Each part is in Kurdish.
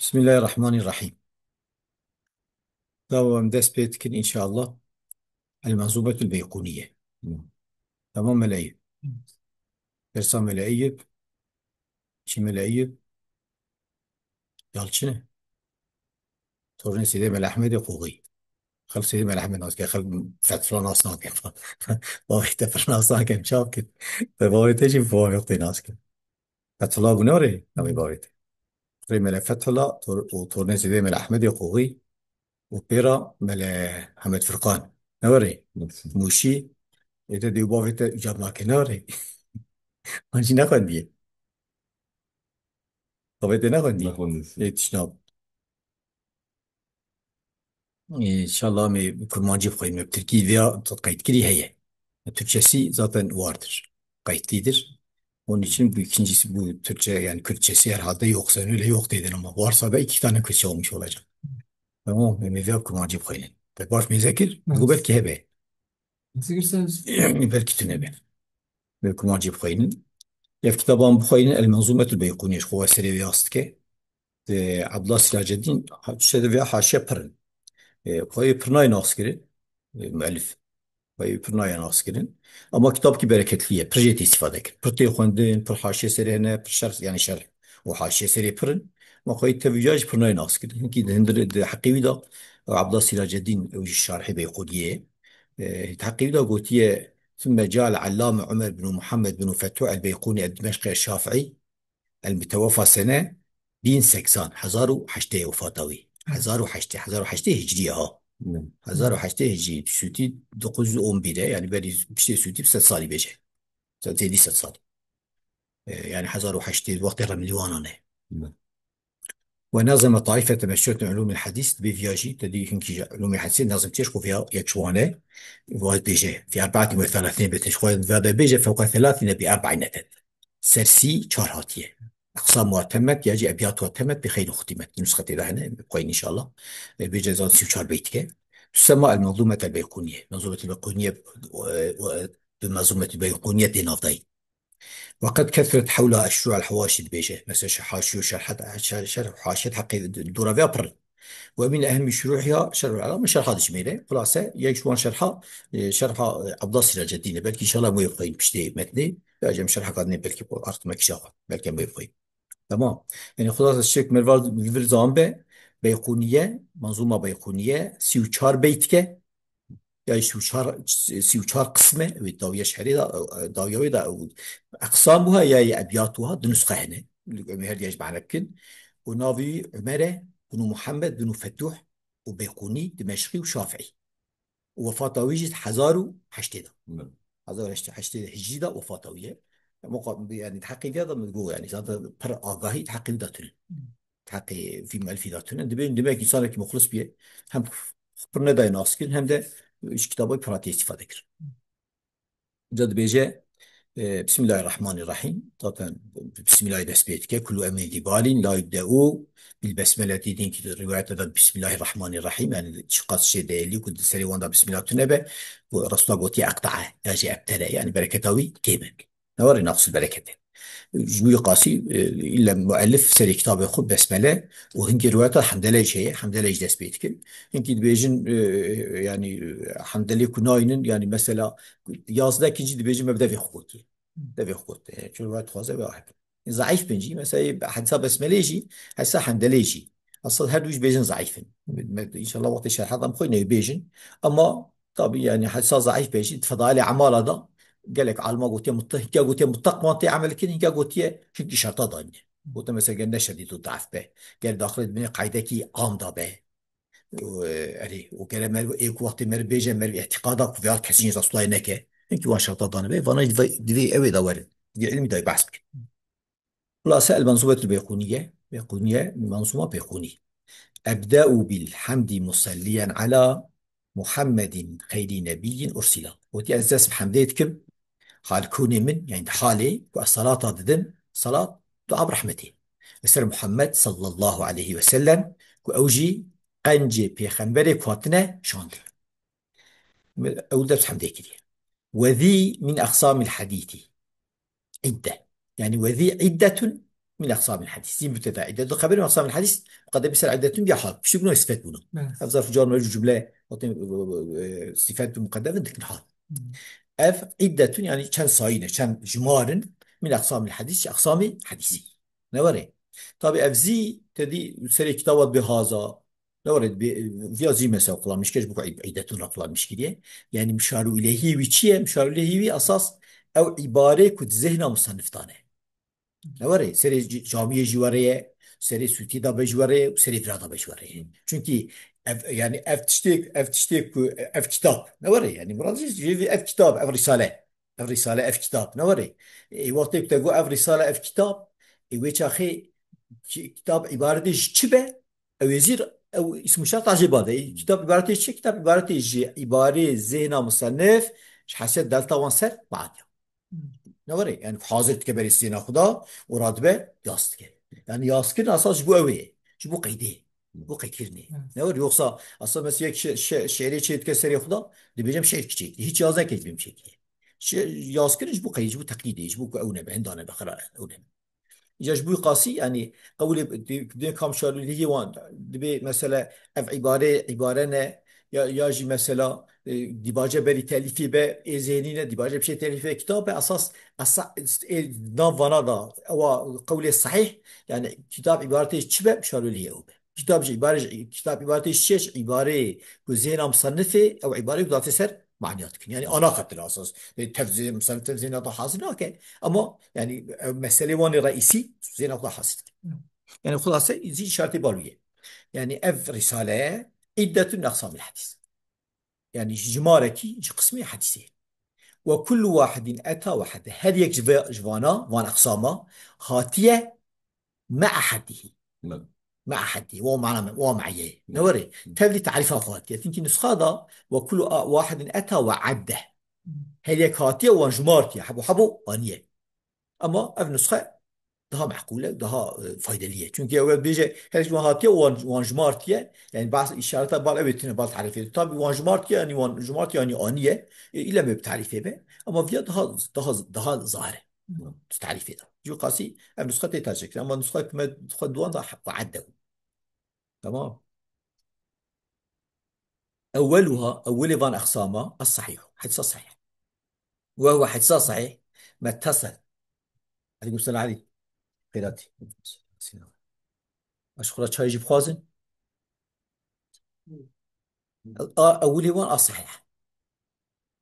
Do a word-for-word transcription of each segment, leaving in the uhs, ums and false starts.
Bismillahirrahmanirrahim. Tamam, em dest pê dikin inşallah. El Menzumetul Beyquniye. Hı. Tamam, Mele Eyüp. Dersa Mele Eyüp. Çi Mele Eyüp? Yalçın e. Torunê Seyda Mele Ehmedê Qoxî. Xelk Seyda Mele Ehmed nas ke, xelk Fethullah nas nake. Bavê te pir nas nake, çav kir. Te bavê te jî bavê te nas kir. Fethullah bû ne re, navê bavê te. Rê Mele Fethullah, tor-, û torunê Seyda Mele Ehmedê Qoxî. Û pêra Mele Hemed Furqan. Ne were? Nasıl? Mûşî. Ê te dê û bavê te îcab nake, ne were? An jî nexwendiye. Bavê te nexwendiye. Nexwendiye. Ê tişt nab. Ê, inşallah em ê kurmancî bixwînin. Tirkî vêya qeydkirî heye. Türkçesi zaten vardır. Kayıtlıdır. Onun için bu ikincisi, bu Türkçe, yani Kürtçesi herhalde yok. Sen öyle yok dedin ama varsa da iki tane Kürtçe olmuş olacak. Tamam, em ê vêya kurmancî bixwînin. Te baş mêze kir, Evet. bu belkî hebe. Nasıl girseniz? Belkî tune be. Vê kurmancî bixwînin. Ev kitaban bixwînin, El Menzumetul Beyqûnî, ji xwe serê vê yaz dike. Ê, Abdullah Siraceddîn, ha-, tiştê de vê haşiye pir in. Ê, xweyê pir nayê nas kirin. Ê, muellif. Xweyê pir nayê nas kirin. Ama kitabkî bereketli ye. Pir jê tê îstîfade kir. Pir tê xwendin, pir haşiye serê hene, pir şerh, yani şerh û haşiye serê pir in. Ma xweyê tevî jî pir nayê nas kirin. Hinkî di hindir, di heqê wî de, Abdullah Siraceddîn, ew jî şarhê Beyqûniyê ye. Ê, di heqê wî de gotiye, ثم جاء العلامة عمر بن محمد بن فتوح البيقوني الدمشقي الشافعي، El-Müteweffa sene bin seksan, hezar û heştê wefata wî. Hezar û heştê, hezar û heştê hicriye ha. Hmm. Hezar û heştê hicriye, sûtî dokuz yüz on bir e, yani berî piştê sûtî sed salî bêje. Sed, zêdî sed salî. E, yani hezar û heştê wextê Remlîwanan e. Hmm. ونظم طائفة مشهورة من علوم الحديث، bi viya jî, te dî hinkî ji ulûmê hedîsê nazim têş xwe viya yek ji wan e. Wa bêje, في أربعة وثلاثين بيتا، xwe viya de bêje, فوق ثلاثين بأربع نتت. Ser sî çar hatiye. أقسام وتمت، ya jî أبيات وتمت بخير ختمت. Nusxe tê de hene, xweyne inşallah. E, bêje zan sî û çar beyt ke. تسمى المنظومة البيقونية. Menzumetul Beyqûniye, e, e, bi Menzumetul Beyqûniye tê navdayî. وقد كثرت حولها الشروح الحواشي dibêje. Mesela şu haşiye û şerhet, şer-, şerh û haşiyet heqê dora vê pir. ومن أهم شروحها شرح العلامة، şerha dijmêre. Xulase, yek ji wan şerha, e, şerha, e, Abdullah Siraceddîn e. Belkî inşallah wê xweyî piştê metnê. Ya cem şerha kadine belkî bu artık mekişa xwe. Belkî em wê xweyî. Tamam. Yani xulase şek mervar li vir zan be, Beyqûniye, Manzûma Beyqûniye, sî û çar beyt ke. Ya sî û çar, sî û çar qism e, wê dawiya şerê de, dawiya wê de, eqsam wiha ya yê ebyat wiha, di nusxe hene. Em ê her diya ji behne bikin. Û navê wî Umer e, binu Muhammed, binu Fetuh û Beyqûnî, Dimeşqî û Şafîî. Û wefata wî jî di hezar û heştê de. Hı. Hezar û heştê, heştê de hicriyê de wefata wî ye. Ama yani di heqê vê de min got, yani zaten pir agahî di heqê wî de tune. Hı. Heqê vî muelifî de tune. Dibê, demek însanekî muxlis bûye. Hem pir nedayê naskirin, hem de ji kitabê pir hatî îstîfade kir. Ca dibêje, e, Bismillahirrahmanirrahim. Zaten Bismillahî dest pê dike. كل أمر ذي بال لا يبدأ بالبسملة. Dîtin ki rivayete de Bismillahirrahmanirrahim. Yani çiqas şey değerli ku di serê wan de Bismillah tune be. Ku Resulullah gotiye اقطع. Ya jî ebtele. Yani bereketa wî kêm e. Ne were naqsul bereket e. Ji wî qasî, e, îlle muellif serê kitabê xwe besmele û hinkî riwayeta hemdele jî heye, hemdele jî dest pê dikin. Hinkî dibêjin, e, yani, e, hemdelê ku nayînin, yani mesela yazdeh kincî dibêjin me bi devê xwe gotiye. Devê xwe gotiye. Yani, çi riwayet dixwaze ve ahir. Zeîf bin jî, mesela hedîsa besmelê jî, hedîsa hemdelê jî. Asıl her du jî bêjin zeîf in. Me, înşallah wextê şerha de em xwe neyê bêjin. Ama Tabii yani hesa zeîf be jî, di fedailê emala da gelek alima gotiye mutlak, ya gotiye mutlak wan tê emel kirin, ya gotiye çünkü şerta danîne. Gote mesela gel ne şedîdu da'f be. Gel daxilê dibîne qaydekî am da be. Û, e, erê, û gere meriv ê ku wextê meriv bêje, meriv îtîqada ku veyahut kesî Resûlayê neke. Çünkü wan şerta danibe. Vana divê, divê ew ê da werin. Divê ilmî da behs bikin. Xulase, El Menzumetul Beyqûniye, Beyqûniye, Manzûma Beyqûnî. Ebde'u bil hamdi musalliyen ala Muhammedin xeyrî nebiyyin ursila. Gotî, ez dest bi hemdê dikim, halkûnê min, yani di halê ku ez salata didim, salat, dua bi rehmetê. Li ser Muhammed sallallahu aleyhi ve sellem, ku ew jî qencê pêxemberê ku hatine şandin. Ew dest bi hemdê kiriye. Ve zî min aqsamil hadîtî. İdde. Yani ve zî iddetun min aqsamil hadîs. Zî mübteda îddet. Xeberê min aqsamil hadîs, muqeddemî ser îddetun ya hal. Piştî bûno sifet bûno. Evet. Ev zarf car mevcûd cumle, hatin, e, e, sifet bi muqeddem dikin hal. Hı. Ev îddetun, yani çend sayî ne, çend jimarin, min aqsamil hadîs, ji aqsamî hadîsî. Ne were? Tabi ev zî, te dî serê kitaba bi haza, ne were, bi, viya zî mesela kullanmış kir, ji bo ku î-, îddetun ra kullanmış kiriye. Yani mişaru ileyhî wî çi ye? Mişaru ileyhî wî esas ew îbarê ku di zihna musannif dane. Ne were, serê c-, camiyê jî were ye, serê sûtî da be jî were ye, serê vira da be jî were ye. Hı. Çunkî ev, yani ev tiştê, ev tiştê ku, ev kitab, ne were, yani murad jî, jî ev kitab, ev risale, ev risale, ev kitab, ne were. E, wextê ku te got ev risale, ev kitab, e, wê çaxê ki-, kitab îbaretê ji çi be, ew ê zî ew îsm û şert a jê bade. E, kitab îbaretê ji çi? Kitab îbaretê ji îbarê zihna musannif, ji hesiyet delta wan ser, badiya. Ne were, yani hazir dike berê zihna xwe da û radibe yaz dike. Yani yazkirin esas ji bo ew ê, ji bo qeydê, ji bo qeydkirinê. Evet. Ne were, yoksa esas mesela yek şe-, şe-, şe'rê çê dike serê xwe da, dibêjim şe'r kiçik, hiç yaz neke dibêm çêkiye. Şe-, yazkirin ji bo qeyd, ji bo teqlîdê, ji bo ku ew nebe, hinda nebe, xira ew nebe. Îca ji bo qasî, yani qewlê di-, di kam şalûlî wan dibe, mesela ev îbare, îbare ne, ya, ya jî mesela, e, dîbace berî telîfê be, ê zênî ne, dîbace bi şey telîfê kitab be, esas, esa-, ê, nav vana da, ewa qewlê sahîh, yani kitab îbaretê çi be, şalûlî ew be. Kitab ji îbare, ji, kitab îbaretê ji çi ye? Ji îbareyê ku zêna musannifê, ew îbareyê ku date ser maniya dikin. Yani ana xetil esas. E, tev zê-, musannif tev zêna da hazir nake. Ama yani, e, meselê wan ê reîsî zêna xwe da hazir dikin. Yani xulase zî şartê balû ye. Yani ev risale îddetun min aqsamil hadîs. Yani jimarekî ji qismê hadîsê. Ve kullu wahidin eta wahde. Her yek ji ve-, ji vana, van aqsama hatiye me'a haddihi. Belê. Me'a haddihi. Wa mana me, wa me'ye. Ne Belê. Were? Hı. Tevlî tarîfa xwe hatiye. Çunkî nusxa da ve kullu a-, wahidin eta ve adde. Hı. Her yek hatiye wan jimartiye. Hebo hebo aniye. Ama ev nusxe daha meqûl e, daha, e, faydelî ye. Çunkî ew bêje, her ji wan hatiye wan, wan jimartiye, yani bazı işareta bal ew tune bal tarîfê. Tabi wan jimartiye, yani wan jimartiye, yani aniye, e, île me bi tarîfê be. Ama viya daha, daha, daha zahir e. Hı. Tu tarîfê de. Ji qasî ev nusxe tê tercih kirin. Ama nusxe ku me xwe duan da ve adde. Tamam. Ewweluha, ewwelê van aqsama, es-sahîh. Hedîsa sahîh. Ve huve hedîsa sahîh, mettasel. Eleykum selam Elî. Xêratî. Aş xwe çayê jî bixwazin. A, ewilê wan a sahîh.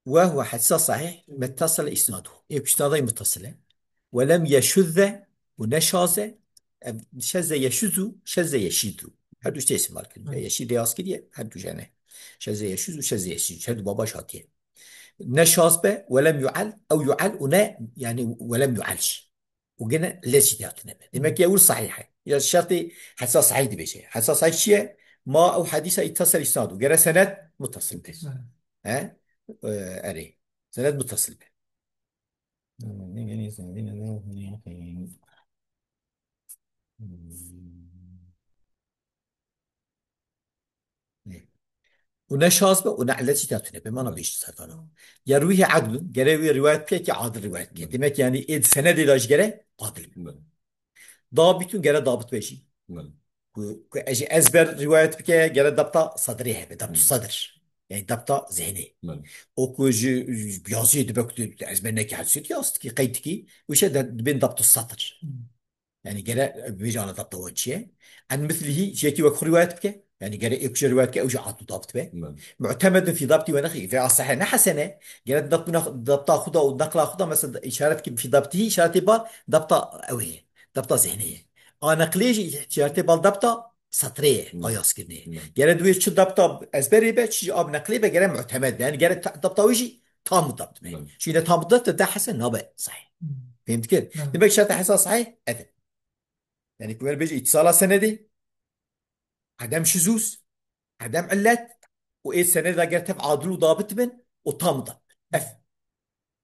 Ve huve hedîsa sahîh, mettasel îsnaduhu. Ê ku îsnadayê muttasil e. Ve lem yeşuzze û ne şaz e. Ev şezze yeşuzu, şezze yeşizu. Her du tiştê îstîmal kirin. Hı. Yeşî de yaz kiriye, her du jene. Şezze yeşuzu, şezze yeşizu. Her du baba hatiye. Ne şaz be, ve lem yu'al, ew yu'al û ne, yani ve lem yu'al jî. Û gene illet jî tê hatine be. Demek ki ewil sahîh e. Ya şertê hedîsa sahîh dibêje. Hedîsa sahîh çi ye? Ma ew hedîsa îttasel îsnadu. Gere senet muttasil be. Hı. He? Ee, erê. Senet muttasil be. Û ne şaz be û ne illet jî tê hatine be. Mana bêjî serkana. Yerwîhî adlun, gere wî rivayet bike ki adil rivayet bike. Belê. Demek yani ê di senedê de jî gere adil be. Belê. Dabitun gere dabit be jî. Belê. Ku, ku ez jî ezber rivayet bike, gere dabta sadrê hebe, dabtu Belê. Sadr. Yani dabta zihnê. Belê. O ku ji, ji yaziyê dibe ku tu ezber neke, hesiyet yaz dikî, qeyd dikî, û şey de dibên dabtu sadr. Belê. Yani gere bêje ana dabta wan çi ye? En mislihî, ji yekî wek xwe rivayet bike. Yani gere ê ku jê rivayet bike, ew jî adil û dabit be. Belê. Mu'temedun fî dabtî ve neqlî. Ve a sahîh ne hesen e. Gere dabt-, dabta xwe da û neqla xwe da, mesela, îşaret ki fî dabtî, îşaretê bal, dabta ew ye. Dabta zihnê ye. A neqlê jî îşaretê bal dabta setrê ye, Belê. A yazkirinê ye. Belê. Gere divê çi dabta ezberê be, çi jî a bi neqlê be, gere mu'temed be. Yani gere ta-, dabta wî jî tam dabt be. Belê. Şîne tam dabt de hesen nabe sahîh. Hmm. Fêm dikir? Belê. Demek şerta hesa sahîh, ev e. Yani ku me bêje îtisala senedê, edem şizûz, edem illet û ê seneda ger tev adil û dabit bin û tam dabt. Ev.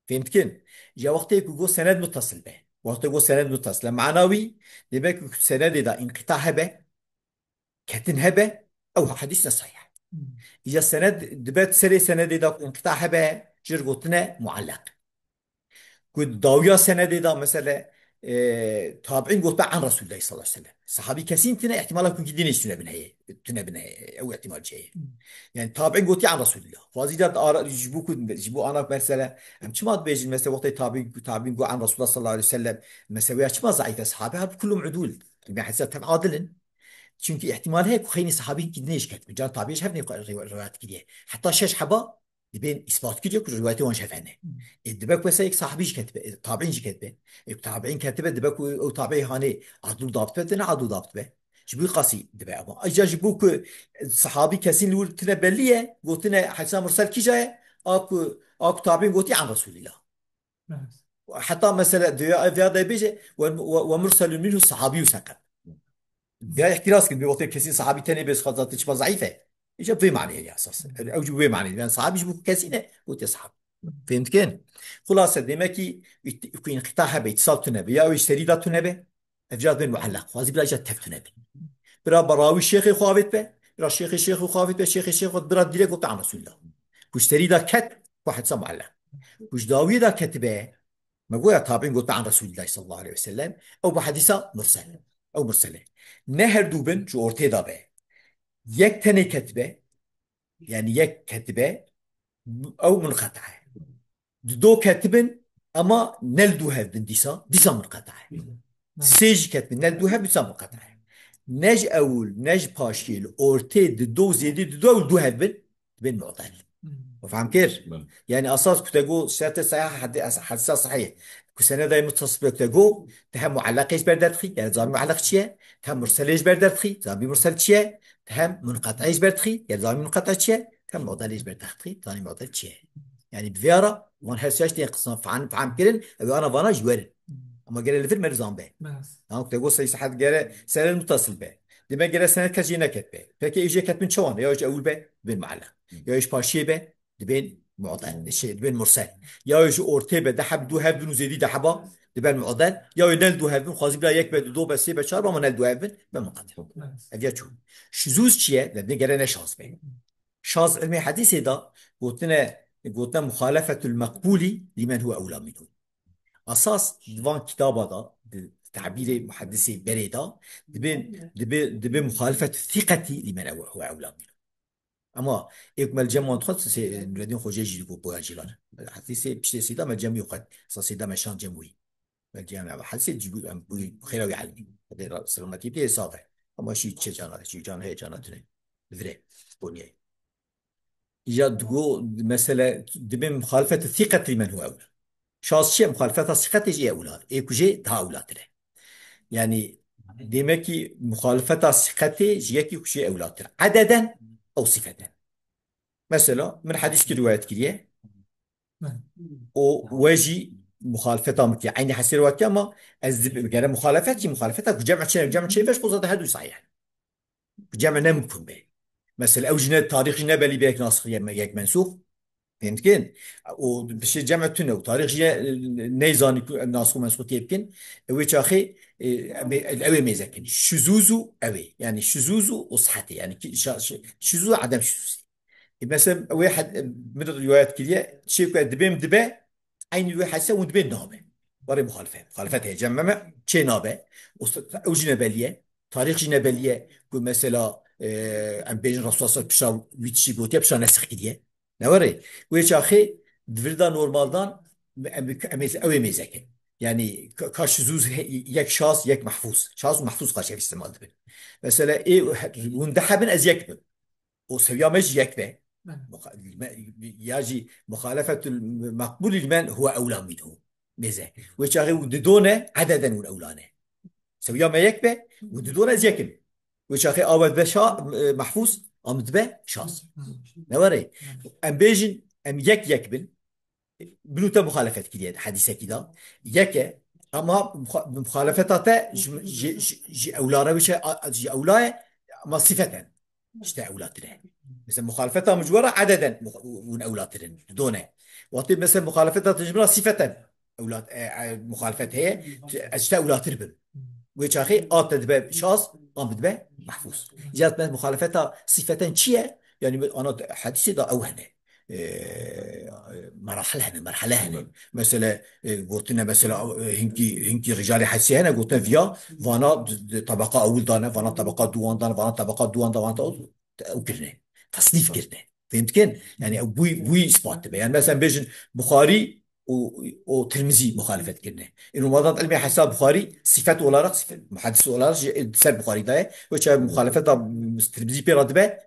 Fêm dikin? Ya wextê ku got sened muttasil be. Wextê got sened muttasil e. Mana wî, demek ku senedê de înqita hebe, ketin hebe, ew hadîs ne sahîh. Hmm. Îca sened dibe serê senedê de ku înqita hebe, jir gotine muallak. Ku dawiya senedê de mesele, e, tabi'în gotibe an Resulullah sallallahu aleyhi ve sellem. Sahabî kesîn tine, ihtimala ku gidî nêştune bin heye. Tune bin heye. Ew ihtimal çi heye. Yani tabi'în gotiye an Resulullah. Xwazî da ara, ji bo ku, ji bo ana mesele, em çima dibêjin mesela wextê tabi'în, tabi'în got an Resulullah sallallahu aleyhi ve sellem, mesela ya çima zayıf e sahabe, hep kulum udul. Yani hesa tev adilin. Çünkü ihtimal heye ku xeynî sahabî gidî nêşketibin. Can tabi'î ji hev nê riwa-, riwayet kiriye. Heta şeş heba dibên îspat kiriye ku rivayetê wan ji hev hene. Ê, dibe ku mesela yek sahabî jî ketibe, e, tabi'în jî ketibe. Ê, ku tabi'în ketibe, dibe ku ew tabi'î hanê adil û dabt be, ne adil û dabt be. Ji bo qasî dibe ama. Ayrıca ji bo ku sahabî kesîn li wir tine belli ye, gotine hedîsa mursel kîja ye, a ku, a ku tabi'în gotî an Resulillah. Evet. Heta mesela diya, ev ya da bêje, ve, ve, ve murselun minhu sahabiyyu seqet. Ya ihtiras kir, bir wextê kesî sahabî tenê bê xezatê çipa zayıf e. Îca vê manê ya esas. Ew jî vê manê. Yani sahabî ji bo kesî ne, gotiye sahabî. Fehmtikin? Xulase demek ki it-, ku inqita hebe, îtisal tune be, ya ew ji serî da tune be, ev ca bên muallak. Xwazî bira îca tev tune be. Bira berawi şêxê xwe avêt be, bira şêxê şêxê xwe avêt be, şêxê şêxê xwe bira direk gote an Resulullah. Ku ji serî da ket, ku hedîsa muallak. Ku ji dawiyê da ketibe, me goya tabi'în gote an Resulullah sallallahu aleyhi ve sellem, ew bi hedîsa mursel. Ew mursel e. Ne her du bin ji ortê da be. Yek tenê ketibe, yani yek ketibe, ew munqeta e. Di do ketibin, ama ne li du hev bin dîsa, dîsa munqeta e. Sê jî ketibin, ne li du hev, dîsa munqeta e. Ne ji ewil, ne ji paşiyê li ortê di do zêdî di do ew li du hev bin, dibên mu'del. Hmm. Fam kir? Belê. Yani asas ku te got şertê sahih hadi-, as-, hadisa sahih. Ku senedayê muttasil be ku te got, te hem muallaqê ji ber derdixî, yani zanî muallaq çi ye? Te hem murselê ji ber derdixî, zanî mursel çi ye? Te hem munqet'ê ji ber dixî, yani zanî munqet'a çi ye? Te hem mu'delê ji ber derdixî, zanî mu'del çi ye? Yani bi vê ara, van her siyas tê qisman fam, fam kirin, ew ana vana ji werin. Ama gere li vir merzan be. Bes. Tamam, te got sey sahet gere sened muttasil be. Demek gere sened kes jê neket be. Peki ê jê ketbin çawan? Ya ji ewil be, bin muallaq. Ya ji paşiyê be, dibên mu'del, şey, dibên mursel. Ya ji ortê be, de heb du hev bin û zêdî de heba, diben mu'del. Ya ne du hev bin, xwazî bila yek be, du be, sê be, çar be, ama ne du hev bin, be munqetî. Ev ya çû. Şuzûz çi ye? Ve ne gere ne şaz be. Şaz ilmê hedîsê de gotine, gotine muhalefetul meqbulî limen huve ewla minhu. Asas di van kitaba de, di tabîrê muhedisê berê de, dibên, dibe, dibe muhalefet thiqetî limen huve ewla minhu. Ama ê ku me li cem wan dixwest, sê, Nureddin Xoceyê jî digot boya cîlan. Hesî sê, piştê sêda me cem wî xwet. Sa sêda me şan cem wî. Me cem ya, hesî cî bû, em bû xêra wî helî. Hadi ra-, selametî pê save. Ama şî çe cana, şî can heye cana tune. Vire, bonyayê. Ya digo, mesele, dibê muhalefet thiqetî men huve ewla. Şaz çi ye? Muxalefeta siqetê jî ewla. Ê ku jê daha ewlatir e. Yani demek ki muxalefeta siqetê ji yekî ku jê ewlatir. Ededen ew sifeten. Mesela min hedîskî riwayet kiriye. O we jî muxalefeta min kiriye. Eynî hesê riwayet kiriye ama ez dib-, gere muxalefet jî muxalefeta ku cem çe, cem çe beş xwe zade her du sahih. Cem ne mumkin be. Mesela ew jî ne tarîx jî ne belî be yek nasix ye me-, yek mensûx. Fehmtikin? O bi şey cem tune û tarîx jî ne, neyzanî ku em nasix û mensûx tê bikin. Ew ê çaxê, e, em ê, ew ê mêzekin. Şuzûz û ew ê. Yani şuzûz û, û sihetê. Yani ki şa-, şi-, şuzûz û edem şuzûzê. E, mesela ew ê hed-, min riwayet kiriye. Çê ku dibêm dibe, Eynî wê hese hûn dibên nabe. Barê muxalife. Muxalifet heye. Cem me çê nabe. O s-, ew jî ne belî ye. Tarîx jî ne belî ye. Ku mesela, e, em bêjin Resulullah sallallahu aleyhi ve sellem pişa wî tiştî gotiye, pişa nesix kiriye. Ne were? Wê çaxê di vir de normaldan em, em, em ê, ew ê mêze kin. Yani ka, ka şuzûz he-, yek şaz, yek mehfûz. Şaz û mehfûz qaşev îstemal dibin. Mesela ê hûn deh hebin ez yek bim. O sewiya me jî yek be. Evet. Muxa-, me-, ya jî muxalefetul meqbulî li men huwe ewla minhu. Mêze. Wê çaxê û didone ededen hûn ewla ne. Sewiya me yek be, û didone ez yekim. Wê çaxê a we dibe şa-, e, mehfûz, a min dibe şaz. Ne were? Em bêjin, em yek yek bin. Bilû te muxalefet kiriye di hedîsekî de. Yek e, ama muxa-, muxalefeta te ji, ji, ji, ji ewla re wî şey, a, ji ewla ye, ama sifeten ji te ewlatir e. Mesela muxalefeta min ji we re ededen mux-, hûn ewlatir in. Didone. Wextê mesela muxalefeta te ji min re sifeten ewlat, e, e, muxalefet heye, ez ji te ewlatir bim. Wê çaxê a te dibe şaz, a min dibe mehfûz. Îca me muxalefeta sifeten çi ye? Yani ana hedîsê de ew hene. e, e, merahil hene, merhele hene. Mesela, e, gotine mesela, e, hinkî, hinkî rijalê hesî hene, gotine viya, vana d-, d-, tebeqa ewil dane, vana tebeqa duwan dane, vana tebeqa duwan da, vana te-, ew kirine. Tasnîf kirine. Fêm dikin? Yani ew bûy, bûy ispat dibe. Yani mesela bêjin Buxarî û, û Tirmizî muhalefet kirine. Îro madat ilmê hesa Buxarî sifet olarak, sifet, muhadis olarak ji ser Buxarî daye. Weça muhalefet da Tirmizî pê re dibe,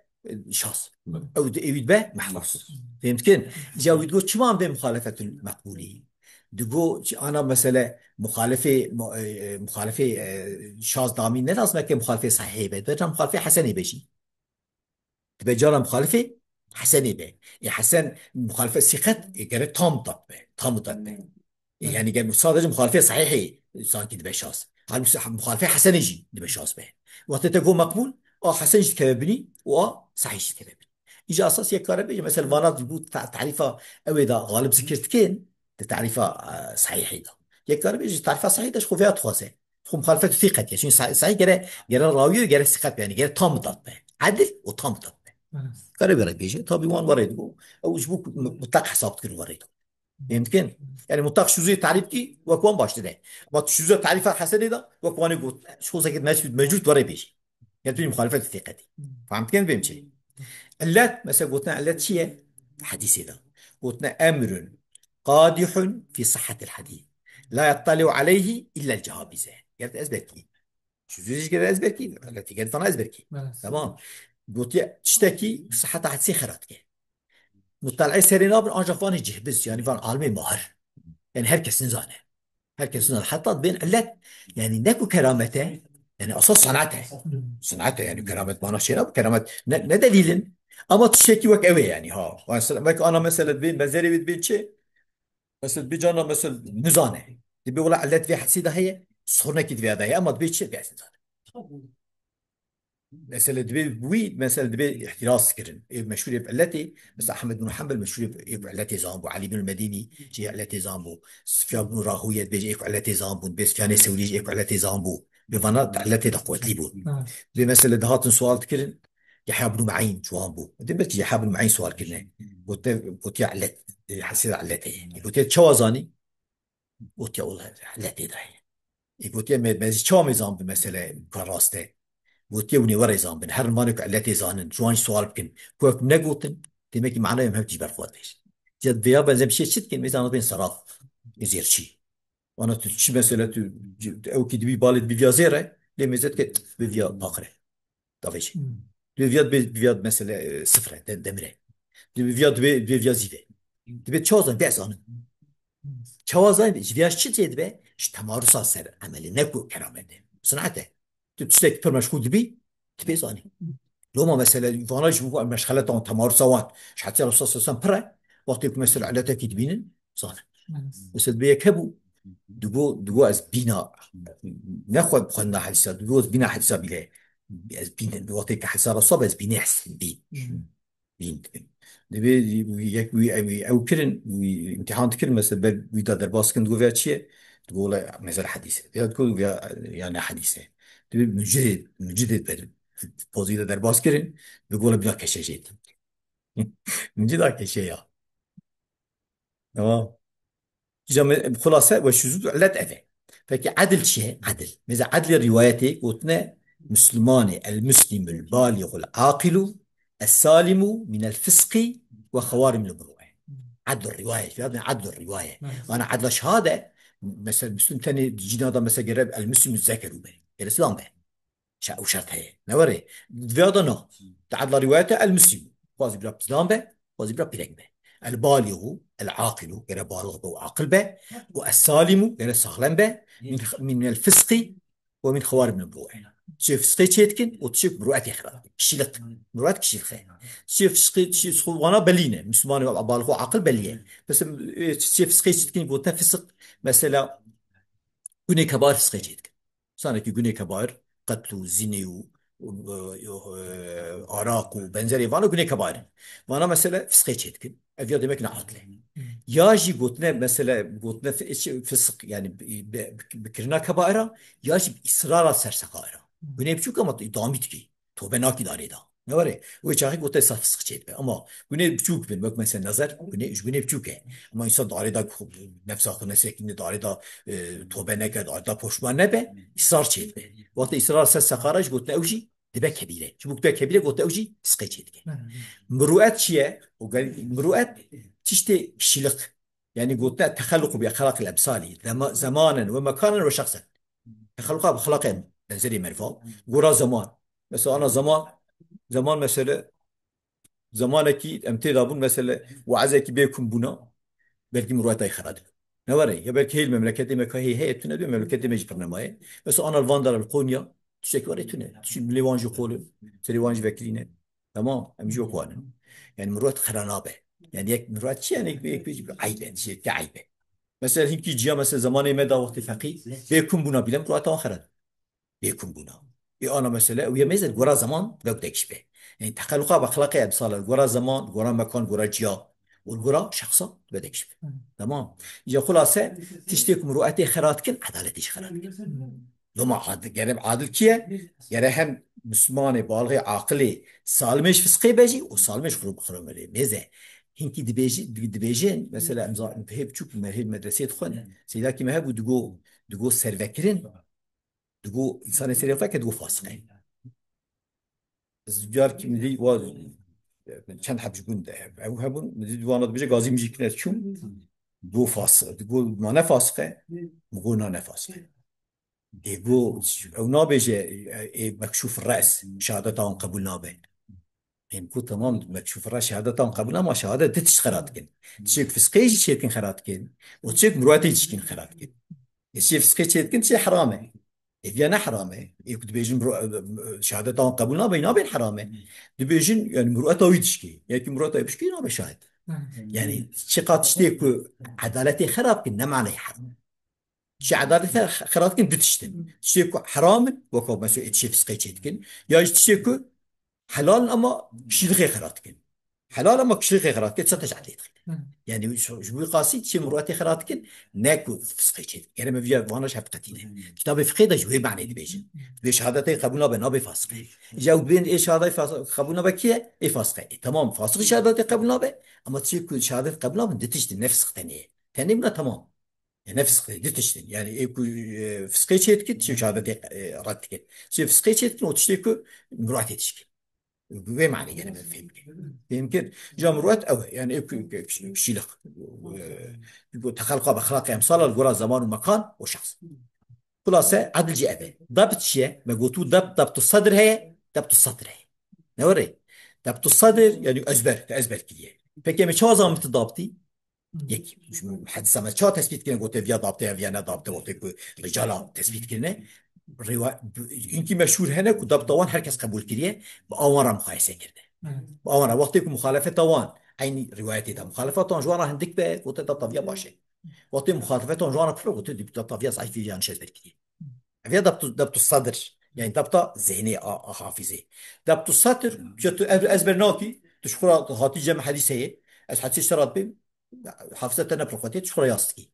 şaz. Ew di êwî dibe mehfûz. Fêm dikin? Îca wî digo çima em bê muxalefetul meqbûlî? Digo çi ana mesele muxalefê, mu-, e, e, muxalefê, e, şaz damî ne lazim e ke muxalefê sahihê be. Dibe ca muxalefê hesenê be jî. Dibe cara muxalefê hesenê be. E, hesen muxalefê sîqet, e, gere tam dat be. Tam dat be. E, yani gere sadece muxalefê sahihê sanki dibe şaz. Halbuki muxalefê hesenê jî dibe şaz be. Wextê te go meqbûl, a hesen jî dikeve binî û a sahih jî dikeve binî. Îca esas yek kare bêje, mesela vana bû ta-, tarîfa ew ê da xalib zikir dikin, di tarîfa, e, sahihê da. Yek kare bêje, tarîfa sahih de ji xwe vêya dixwaze. Xwe muxalefet û sîqet ye. Çünkü sa-, sahih gere, gere rawî û gere sîqet be, yani gere tam dat be. Edil û tam dat be. Evet. Kare were bêje, tabi wan were digo. Ew ji bo mutlak hesab dikin were digo. Fêm dikin? Yani mutlak şuzûyê tarîf kî wek wan baştir e. Ama tu şuzûya tarîfa hesenê da wek wanê got. Ji xwe zekir mesûd mecûd were bêje. Yani tu muxalefet û sîqetî. Fem dikin bêm çi? Illet, mesela gotina illet çi ye? Hadîsê da. Gotina emrun qadihun fi sihhatil hadî. La yattali'u aleyhi illa el cehabize. Geret ez belkî. Şu zû jî geret ez belkî. Illetî geret vana ez belkî. Evet. Tamam. Gotiye tiştekî sihheta hadîsê xera dike. Mutala'yê serê nabin ancak vanê cihbiz, yani van alimê mahir. Yani her kes nizane. Herkes zana. Heta bên illet, yani ne ku keramet e, yani asas sanat e. Sanat e yani keramet mana şey ne, keramet ne, ne delîlin. Ama tiştekî wek ew ê yani ha. Mesela wek ana mesela bên benzerê wê bên çi? Mesela bir cana mesela nizane. Dibe wala illet vê hesî de heye, sorunekî divê de heye ama dibe çi? Vê hesî zane. Mesele dibe wî, mesele dibe îhtiraz kirin. Ê meşhûr ê illetê, mesela Ahmed bin Hanbel meşhûr ê illetê zan bû, Ali bin Medînî jê illetê zan bû, Sufyan bin Rahûye dibe jê illetê zan bûn, dibe Sufyanê Sewrî jê illetê zan bû. Bi vana illetê de quwetlî bû. Evet. Dibe mesele dihatin sual dikirin, Yahya bin Ma'in ciwan bû. Dibe belkî Yahya bin Ma'in sual kirine. Gote, gotiya illet, e, hesê de illetê. Gotiye çawa zanî? Gotiye wela illetê de heye. Ê gotiye me, me jî çawa me zanibû mesele ka rast e? Gotiye hûn ê were zanibin. Her rimanê ku illetê zanin, ji wan jî sual bikin. Ku wek negotin, demek ki manayê em hev tî ji ber xwe dibêjin. Ya vêya benzem şey çi dikin? Mêzana bên seraf, ê zêrçî. Wana tu çi mesele tu, tu ew ki dibî balê dibî viya zêr e, lê mêze dike bi viya paqir e. Davêjê. Hmm. Divê viya, divê, divê viya mesele, e, sifre, de-, demir e. Divê viya, divê, divê viya zîve. Divê çawa zan, de zanin. Çawa zan, ji viya çi tê dibe? Ji temarusa ser emelê, ne ku keramet e. Sanat e. Tu tiştek pir meşgul dibî, tu pê zanî. Loma mesele, vana ji bo meşxeleta wan, temarusa wan, ji hetiya Resul sallallahu aleyhi ve sellem pir e. Wextê ku mesele illetekî dibînin, zanin. Evet. Mesela bir yek hebû, digo, digo ez bîna, ne xwe bi xwe na hedîsa, digo ez bîna hedîsa bîle, ez bîn, wextê ke hedîsa rasa be, ez bînê hes-, bîn. Hı. Bîn dibin. Divê wî yek wî ew, wî ew kirin, wî îmtîhan dikirin, mesela ber wî da derbas kin, digo vêya çi ye? Digo wela mesela hedîs e. Ya digo vêya, yani hedîs e. Divê mucid, mucid ber pozî de derbas kirin, digo wela bîna keşe jê. Mucid a keşe ya. Tamam. Îca me, xulase we şuzûz û illet ev e. Peki edil çi ye? Edil. Mesela edlê rîwayetê gotine Müslümanê, el muslimul balighul aqilu es salimu minel fisqi ve xewarimil muru'e. Edl rîwayet, ya ne edl rîwaye. Evet. Ana edla şahade, mesela Müslüm tenê cîna da mesela gere el muslimu zekeru be. Gere silam be. Şe-, ew şert heye. Ne were? Diviya da na. Di edla rîwayete el muslim. Xwazî bira pizdan be, xwazî bira pîrek be. El baligu, el aqilu, gere balix be û aqil be. Û es salimu, gere saxlem be. Min, min el fisqi ve min xewarim el muru'e. Tişê fisqê çê dikin û tişê muru'etê xira dikin. Kişilik. Muru'et kişilik e. Tişê fisqê, tişê xwe wana belî ne. Müslümanê balix û aqil belî ye. Mesela, e, tişê fisqê çê dikin, gote fisq. Mesela, gunê kebar fisqê çê dikin. Sanekî gunê kebair, qetl û zînê û, û, e, araq û benzerê vana gunê kebair in. Vana mesele fisqê çê dikin. Ev ya demek ne aqil e. Ya jî gotine mesele, gotine fi-, çi, fisq, yani bi, bi, bi kirina kebaira, ya jî bi israra ser sexaira. Gunê biçûk ama tu îdamî dikî. Tobe nakî darê da. Ne were? Wê çaxê gote saf fisq çê dibe. Ama gunê biçûk bin, wek mesela nezer, gunê, ji gunê biçûk e. Ama insan darê da ku nefsa xwe nesekîne, darê da, e, tobe neke, darê da poşman nebe, israr çê dibe. Wextê israr ser seqara jî gotine ew jî dibe kebîre. Ji bo ku dibe kebîre gote ew jî fisqê çê dike. Miruet çi ye? O gel, miruet tiştê kişilik. Yani gotine texelluq bi exlaqil emsalî. Zema-, zemanen ve mekanen ve şexsen. Texelluqa bi exlaqê benzerî merva. Gora zaman. Mesela ana zaman, zaman mesele, zamanekî em tê de bûn mesele, weazekî bê kum bûna, belkî miruetayê xera dibe. Ne were? Ya belkî hê li memleketê me ka hê heye, tune dibe, memleketê me jî pir nema ye. Mesela ana li van dera li Konya, tiştekî were tune. Tiştî milê wan jî qol in, serê wan jî vekirîne. Tamam, em jî wek wan in. Yani miruet xera nabe. Yani yek miruet çi yani, yek, yek, yek eyb e, tiştekî eyb e. Mesela hinkî ciya mesela zamanê me da wextê feqî, bê kum bûna bîle mirueta wan xera dibe. Bê kum bûna. Ê ana mesele, ew yê mêze gora zaman wek dekişibe. Yani teqelluqa bi exlaqê emsal, gora zaman, gora mekan, gora ciya. Û gora şexsa wek dekişibe. Tamam. Ya xulase, tiştê ku miruetê xera dikin, edaletê jî xera dikin. Loma ad-, gere adil kî ye? Gere hem Müslümanê, balixê, aqilê, salimê ji fisqê be jî û salimê ji xurû-, xurûmelê. Mêze. Hinkî dibêji-, di-, dibêjin, mesela em za-, hê biçûk me hê medreseyê dixwin. Seydakî me hebû digo, digo servekirin, digo insanê serê xwe ke digo fasiq e. Ez carkî min dî wa çend heb ji gund de ew hebûn, min dî wana dibêje gazî min jî kine çûm, digo fasiq, digo ma ne fasiq e, min got na ne fasiq e. Dê got, ew nabêje, ê, ê mekşûf res, şehadeta wan qebûl nabe. Em ku tamam, mekşûf res şehadeta wan qebûl nabe, ama şehadet di tişt xera dikin. Tiştê ku fisqê jî çê dikin xera dikin. Û tiştê ku miruetê jî dikin xera dikin. Ê tiştê fisqê çê dikin, tiştê heram e. Ê viya ne heram e. Ê ku dibêjin bro-, şehadeta wan qebûl nabe, nabên heram e. Dibêjin, yani mirueta wî dişkê. Yekî mirueta wî bişkê nabe şahid. Yani çiqa tiştê ku edaletê xera dikin, ne manayê heram. Ji edaletê xera dikin du tişt in. Tiştê ku heram in, weka mesela ê tiştê fisqê çê dikin, ya jî tiştê ku helal in ama kişîlixê xera dikin. Helal ama kişîlixê xera dikin, çateş edlê dixîne. Yani ji, ji bo qasî tiştê miruetê xera dikin, ne ku fisqê çê dikin. Gere me viya vana ji hev qetîne. Kitabê fiqê de ji wê manê dibêjin. Dibê şehadetê qebûl nabe, nabe fasiqê. Ji ew dibên ê şehadetê fas-, qebûl nabe kî ye? Ê fasiqe. E, tamam, fasiq şehadetê qebûl nabe, ama tiştê ku şehadet qebûl nabe, du tişt in, ne fisq tenê ye. Tenê bûna tamam. E, ne fisqê, du tişt in. Yani ê ku, e, fisqê çê dikin, tiştê şehadetê, e, red dikin. Tiştê fisqê çê dikin, o tiştê ku miruetê dişkin. Bi vê manê gene me fêm kir. Fêm kir. Ca miruet ew e. Yani ê ku, ku, kişîlik. E, ku texelqa bi exlaqê emsal li gora zaman û mekan û şexs. Xulase, edil jî ev e. Debt çi ye? Me gotû debt, debtu sedr heye, debtu sedr heye. Ne were? Debtu sedr, yani ezber, te ezber kiriye. Peki me çawa zanî tu dabtî? Yek, hedîsa me çawa tespît kirin, gote viya dabte ya viya ne dabte, wextê ku ricala tespît kirine. Riwa-, hinkî meşhûr hene ku dabta wan her kes qebûl kiriye, bi awan re muqayese kirine. Bi awan re, wextê ku muxalefeta wan, eynî riwayetê de, muxalefeta wan ji wan re hindik be, gote dabta viya baş e. Wextê muxalefeta wan ji wan re pir be, gote dabta viya zayîf e, yanlış ezber kiriye. Ev ya dabtu, dabtu sadr, yani dabta zihnê a, a hafizê. Dabtu satr, ji tu ev ezber nakî, tu ji xwe re hatî cem hedîs heye, ez hedîsê ji te re dibêm, hafize te ne pir xwetê, tu ji xwe re yaz dikî.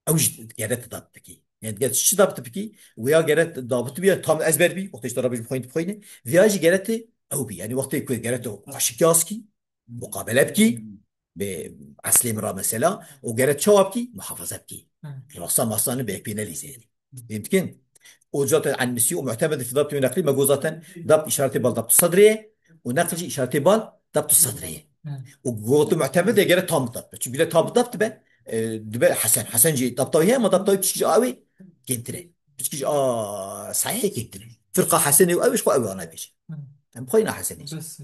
Ew jî gere tu dabt bikî. Yani gere tu çi dabt bikî, wê ya gere tu dabit bî, ya tam ezber bî, wextê ji te re bêjim xwîn tu bixwîne, viya jî gere tu ew bî. Yani wextê ku gere tu aşik yaz kî, muqabele bikî, bi eslê min re mesela, û gere tu çawa bikî, muhafaza bikî. Rasta masane bi yek pê nelîzê. Fehim dikin? O zaten ennisi û mu'temed fi dabt û neqlî, me got zaten dabt işareti bal dabt sadrê ye, û neql jî işareti bal dabt sadrê ye. Û got mu'temed e gere tam dabt be. Çünkü bile tam dabt be, e, dibe hesen. Hesen jî dabta wî heye, ama dabta wî piçkî ji awê kêmtir e. Piçkî ji a sahihê kêmtir e. Firqa hesenê û ew ji xwe ew ana bêje. Em xwe yina hesenê. Bes.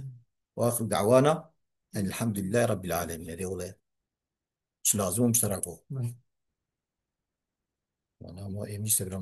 Wa axiru da'wana enil hamdulillahi rabbil alemin. Êdî wele. Çi lazim û muşterek o. Bes. Valla ama em Instagram